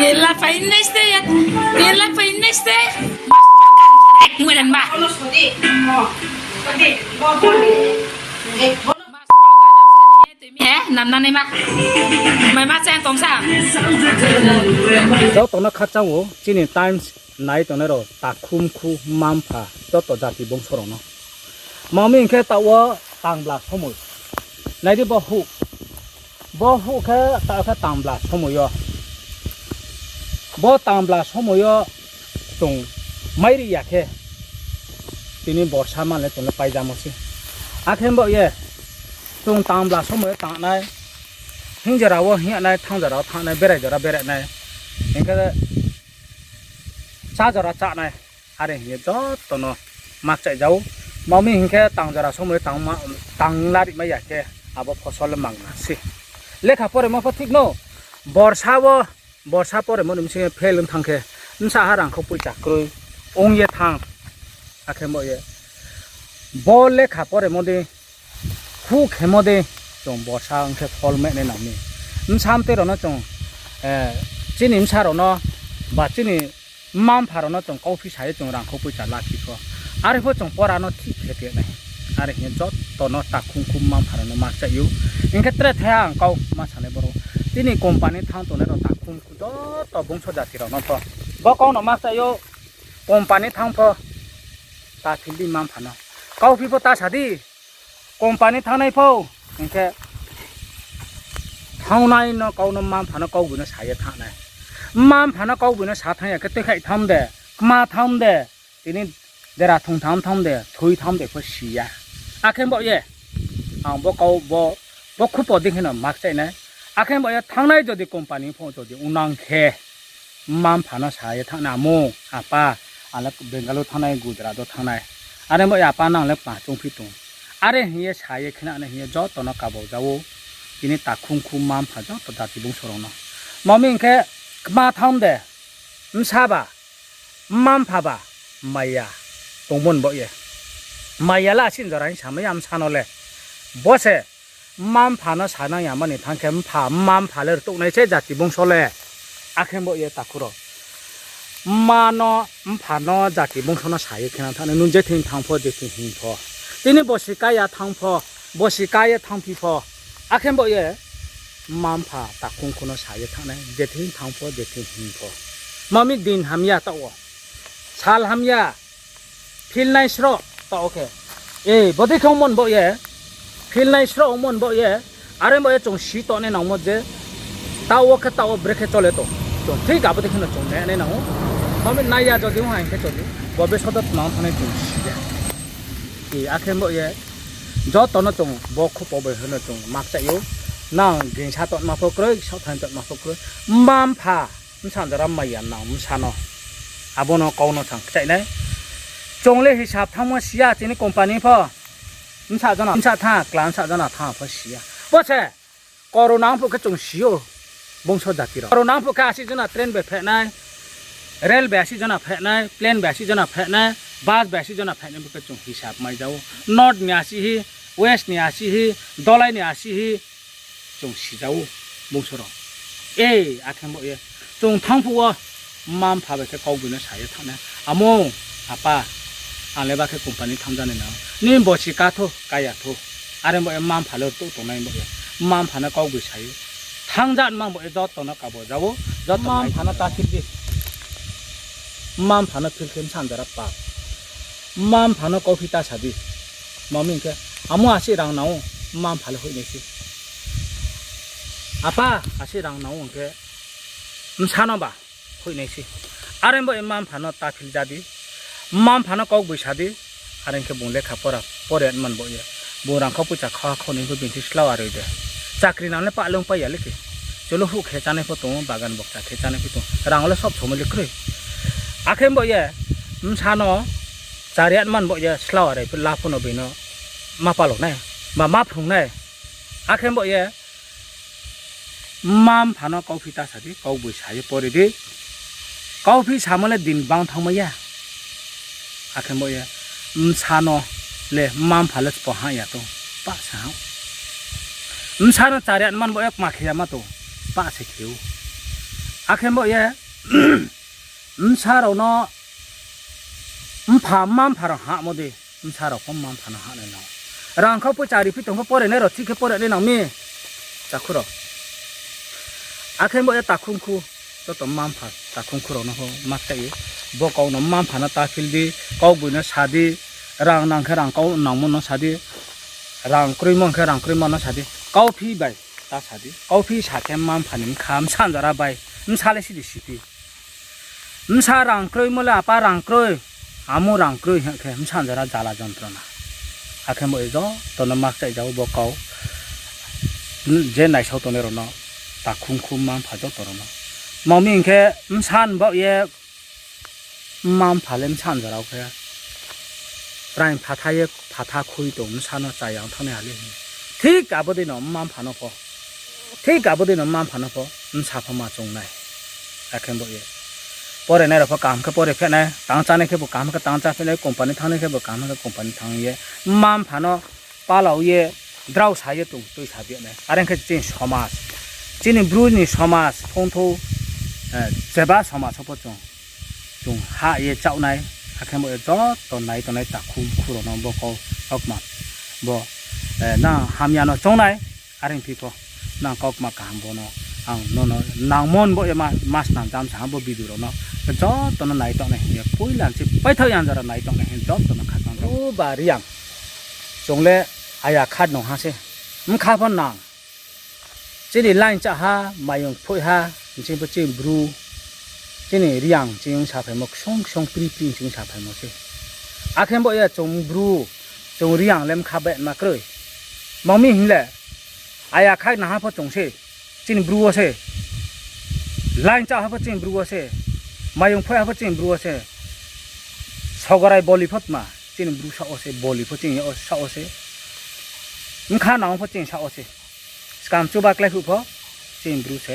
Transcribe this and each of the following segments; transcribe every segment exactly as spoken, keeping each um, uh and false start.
Tela painai ste ya. Tela painai ste. Mulan ba. He, namna nai ma. Mai ma chang tong sa. Joto no khakchang ou, chini Times nai tongnai rao, takhumkhu, mma-mpha, joto jati bongso rao no. Mami hing khe taoh wo tangbla somoi. Nai di bo huh. Bo huh khe taoh khe tangbla somoi yo. Bo tangbla somoi yo chung mai ri ya khe, tini borsa man le chung le paijamo se. Akhe bo ye, chung tangbla somoi yo tangnai, hing jora wo hing nai, thanng jora wo thanng nai, berai jora berai nai, hing khe chá jora chá nai, are hing ye joto no makchai ja ou. Mami hing khe tang jora somoi tang la ri mai ya khe, abo phosol le mangna se. Lekha poremo pho thik no, borsa wo, borsa poremo ni bsing ye fail ong thanng khe, bsa ha rangkhou poicha kroi ong ye thanng. Akhe bo ye, bo lekha poremo dei, huh khemo dei, chung borsa ong khe phol mai nai nang mi. Bsa mtoi rao no chung, chini bsa rao no, ba chini mma-mpha rao no chung kauphi sa ye chung rangkhou poicha la phi pho. Are pho chung pora no thik khe te nai. Are hing ye joto no takhumkhu mma-mpha rao no makchai ou. Hing khe tre thaiha ang kau ma sanai boro. Chini company thanng tongnai rao takhumkhu joto bongso jati rao no pho. Bo kau no makchai ou, company thanng pho ta phil di mma-mpha no. Kauphi pho ta sa di. Company thanngnai pho, hing khe thanngnai no kau no mma-mpha no kaugboino sa ye thanng nai. Mma-mpha no kaugboino sa thanng ya khe tuikhaih tham de, kma tham de, tini dera thung tham tham de, thoi tham de pho si ya. Akhe bo ye, ang bo kau bo, bo khupo dei khe no makchai nai. Akhe bo ye thanngnai jodi company pho jodi ongnang khe, mma-mpha no sa ye thanng nai, amo, apa, ang le Bengaluru thanngnai, Gujarat wo thanngnai. Are bo ye apa nang le kma choungphi tong. Are hing ye sa ye khe nai hing ye joto no kabo ja ou. Tini takhumkhu mma-mpha joto jati bongso rao no. Mami hing khe kma tham de, bsa ba, mma-mpha ba, maya tongmo ni bo ye. Maya le asi jora hing samai ya bsa no le. Bo se mma-mpha no sanang ya mani thanng khe mpha, mma-mpha le rtuh nai se jati bongso le. Akhe bo ye takhu rao. Mma no, mpha no jati bongso no sa ye khe nang thanng nai, nung je thing thanng pho, je thing hing pho. Tini bosi ká ya thanng pho, bosi ká ye thanngphi pho. Akhe bo ye mma-mpha takhumkhu no sa ye thanng nai, je thing thanng pho, je thing hing pho. Mami din hamya taoh wo. Sal hamya. Philnai sroh taoh wo khe. E, bodei khe ongmo ni bo ye. Philnai sroh ongmo ni bo ye. Are bo ye chung si tongnai nangmo je. Taoh wo khe taoh wo brekhe chole tong. Chung thik abo dei khe no chung nai nai nang ou. Mami nai ya jodi ong ha hing khe chodi. Bo besodo tma ong thanngnai chung si ya. E, akhe bo ye. Joto no chung bo khupo bai hono chung makchai ou. Nang gingsa tongma pho kroi, saohthaing tongma pho kroi. Mma-mpha bsa jora maya nang bsa no. Abo no kau no thang kchai nai. Chung le hisab thanngmo si ya, chini company pho. Bsa jona, bsa thanng, kla bsa jona thanng pho si ya. Bo se, corona ong phuh khe chung si ou, bongso jati rao. Corona ong phuh khe asi jona train bai phehnai, rail bai asi jona phehnai, plane bai asi jona phehnai, bus bai asi jona phehnai, bo khe chung hisab mai ja ou. North ni asi hi, west ni asi hi, dolai ni asi hi, chung si ja ou, bongso rao. E, akhe bo ye, chung thanng phuh wo, mma-mpha bai khe kaugboino sa ye thanng nai. Amo, apa, ang le ba khe company thanng ja nai nang. Nini bosi ká thou, ká ya thou. Are bo ye mma-mpha le rtuh tongnai bo ye. Mma-mpha no kaugboi sa ye. Thanng ja nmang bo ye joto no kabo ja ou, joto mma-mpha no ta phil di. Mma-mpha no phil khe bsa jora pap. Mma-mpha no kauphi ta sa di. Mami hing khe, amo asi rang nang ou, mma-mpha le hoih nai se. Apa, asi rang nang ou hing khe, bsa no ba hoih nai se. Are bo ye mma-mpha no ta phil ja di. Mma-mpha no kaugboi sa di. Are hing khe bung lekha pora pore man bo ye. Bung rangkhau poicha kha khau ni pho bini thing slau aroi de. Chakri nang le pah le ongpai ya le khe. Cholo huh khe chánai pho tong ou, bagan bokcha khe chánai pho tong ou. Rang le sob somoi le kroi. Akhe bo ye, bsa no chariat man bo ye, slau aroi pho la pho no bini no ma palo nai, ba ma phrung nai. Akhe bo ye, mma-mpha no kauphi ta sa di, kaugboi sa ye pore di. Kauphi samo le din bang thanngmai ya. Akhe bo ye, bsa no le mma-mpha le spo ha ya tong, pah se ha. Bsa no chariat man bo ye kma khe ya ma tong, pah se khe ou. Akhe bo ye, bsa rao no, mpha, mma mpha rao hahmo dei, bsa rao pho mma mpha no hah nai nang. Rang kha pho chari phi tong khe pore nai rao thik khe pore nai nang mi, takhu rao. Akhe bo ye takhungkhu, joto mma mpha takhungkhu rao no pho ma kchaih ye. Bo kau no mma mpha no ta phil di, kau boi no sa di, rang nang khe rang kau nangmo no sa di, rang kroimo khe rang kroimo no sa di. Kauphi bai ta sa di. Kauphi sa khe mma mpha ni bkha bsa jora bai, bsa le sidi siphi. Bsa rang kroimo le apa rang kroi, amo rang kroi hing khe bsa jora jala jontrona. Akhe bo ye joto no ma kchaih jao bo kau. Je naisao tongnai rao no, takhungkhu mma mpha joto rao no. Tma hing khe bsa ni baoh ye mma mpha le bsa jora khe raing phatha ye phatha khui tong bsa no chayang thanngnai ha le hing. Thik abo dei no mma mpha no pho. Thik abo dei no mma mpha no pho bsa pho ma choung nai. Akhe bo ye. Pore nai rao pho kaham khe pore phi nai, tang chánai khe bo kaham khe tang chá phi nai, company thanngnai khe bo kaham khe company thanng ye. Mma mpha no palau ye, drao sa ye tong tuisa bi nai. Are ong khe chini somaj, chini Bru ni somaj phongthou, eh, jeba somaj wo pho chung, chung hah ye chaoh nai. Akhe bo ye joto nai tongnai takhungkhu rao no bo kau kaukma bo, eh, nang hamya no choung nai. Are ong phi pho nang kaukma kaham bo no ang nono nangmo ni baoh ye ma, ma snam jam sa ha bo video rao no. Joto no nai tongnai hing ye poila ni se paithaoh yang jora nai tongnai hing joto no khakchang jao. Bru ba Reang. Chung le aya khat nung ha se. Bkha pho nang. Chini line chá ha, mayong phoih ha, nching pho chini Bru, chini Reang chini ong saphaimo ksong ksong pri pri chini saphaimo se. Akhe bo ye chung Bru, chung Reang le bkha baihma kroi. Tma hing le, aya khaih nang ha pho chung se, chini Bru wo se. Line chá ha pho chini Bru wo se. Mayong phoih ha pho chini Bru wo se. Sogorai boli pho tma, chini Bru saoh wo se, boli pho chini saoh wo se. Bkha nang pho chini saoh wo se. Skam chuba klái phuh pho, chini Bru se.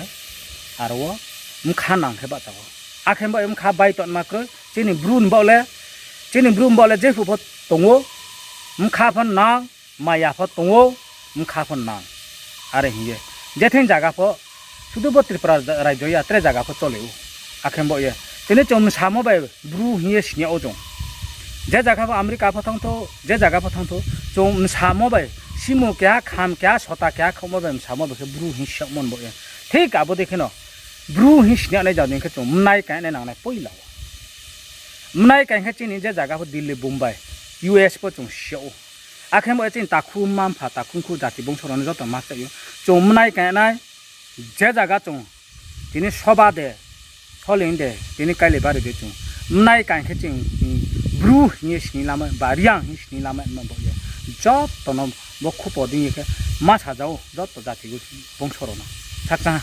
Aro wo bkha nang khe bahcha ou. Akhe bo ye bkha bai tongma kroi, chini Bru ni baoh le, chini Bru ni baoh le jephuh pho tong ou, bkha pho nang, maya pho tong ou, bkha pho nang. Are hing ye. Jething zaga pho, sudu bo Tripura rajyo ya, tre zaga pho chole ou. Akhe bo ye. Tini chung bsamo bai Bru hing ye sini yag ou chung. Je zaga pho America pho thanngthou, je zaga pho thanngthou, chung bsamo bai, simu keha, kham keha, sota keha, khaohmo bai bsamo bai khe Bru hing si yagmo ni baoh ye. Thik abo dei kheno, Bru hing sini yag nai jao ni khe chung mnai kainai nangnai poila wo. Mnai kaing khe chini je zaga pho Delhi, Bombay, U S pho chung si yag ou. Akhe bo ye chini takhu mma mpha, takhungkhu jati bongso rao no joto ma kchaih ou. Chung mnai kainai, je zaga chung, tini soba de, soling de, tini kailai bari de chung. Mnai kaing khe chini, Bru hing ye sini lamai, ba Reang hing sini lamai ma baoh ye. Joto no bo khupo dei ye khe ma sa jao, joto jati bongso rao no. Khakchang ha.